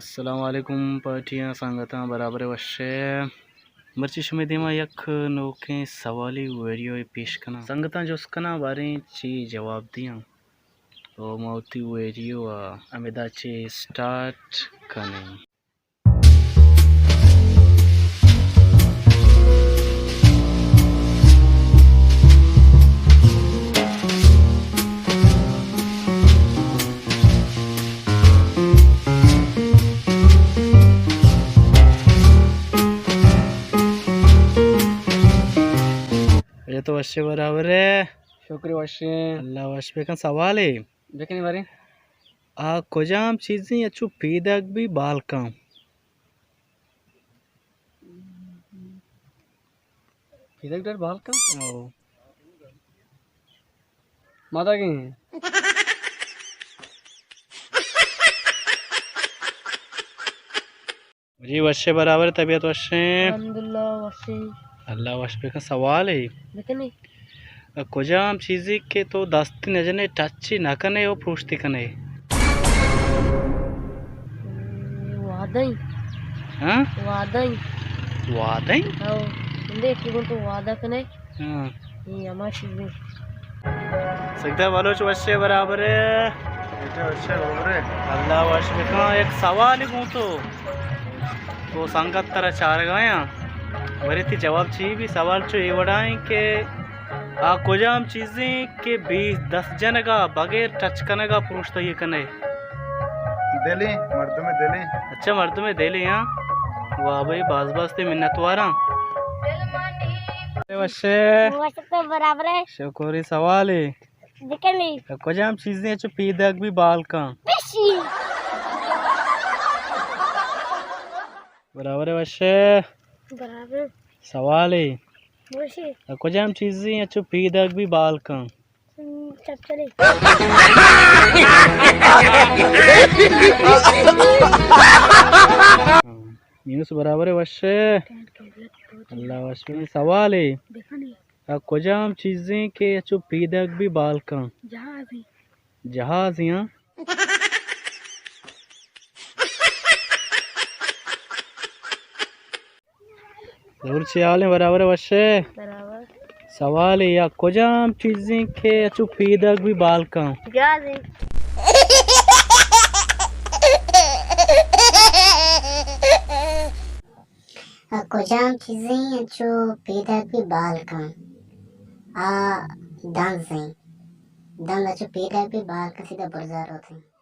السلام علیکم پارٹیاں، سنگتاں، برابر وش ئے؟ مرچی شمے دیما یک نوکیں سوالی ویڈیو پیش کناں۔ سنگتاں جست کناں باریں چی جواب دیاں۔ تو ما وتی ویڈیو ءَ ہمدا چہ سٹارٹ کنیں۔ اے تو وشے برابر ئے۔ شکر وشیں۔ اللہ وش بکن۔ سوالے۔ بکنے باریں۔ آ کجام چیزیں اچو پیداک بی بال کن؟ پیداک ڈر بال کن؟ او۔ ماتا گئے ہیں۔ جی وشے برابر، طبیعت وشیں؟ الحمدللہ وشیں۔ اللہ وش بکن۔ سوالے۔ بکنے۔ کجام چیزے کہ تو دست نہ جنے، ٹچ نہ کنے و پروشتی کنے؟ وعدہ۔ ہاں؟ وعدہ۔ وعدہ؟ او، اندے کہ تو وعدہ کنے۔ ہاں۔ اے ہما چیزے۔ سجدہ بلوچ وشے برابر ئے۔ وشے برابر ئے۔ اللہ وش بکن۔ یک سوال گوں تو۔ تو سنگت ترا چارگایاں۔ ورے تی جواب چی بی؟ سوال چو اے وڑائیں کہ آ کجام چیزیں کہ بے دست جنگا بغیر ٹچ کنگا پروشتہ ئے کنے؟ دلیں، مردم دلیں۔ اچھا، مردم دلیں، ہاں۔ واہ بھائی، باز باز تے منتواراں۔ وشے۔ وشے تو برابر ئے۔ شکری۔ سوالے۔ بکنے۔ کجام چیزیں چو پیداک بی بال کن؟ پشی۔ برابر ئے وشے۔ برابر۔ سوالے۔ وشے۔ کجام چیزیں چو پیداک بی بال کن؟ ہم، چپچلے۔ یونس برابر ئے وشے۔ اللہ وش بی۔ سوالے۔ بکنے۔ آ کجام چیزیں کہ اچو پیداک بی بال کن؟ جہازیں۔ جہازیں، ہاں؟ ظہور چی حالیں؟ برابر ئے وشے؟ برابر۔ سوالے، آ کجام چیزیں کہ اچو پیداک بی بال کن؟ جہازیں۔ آ کجام چیزیں انچو پیداک بی بال کن؟ آ دنزیں۔ دنز انچو پیداک بی بال کن سیدھا برزا روتیں۔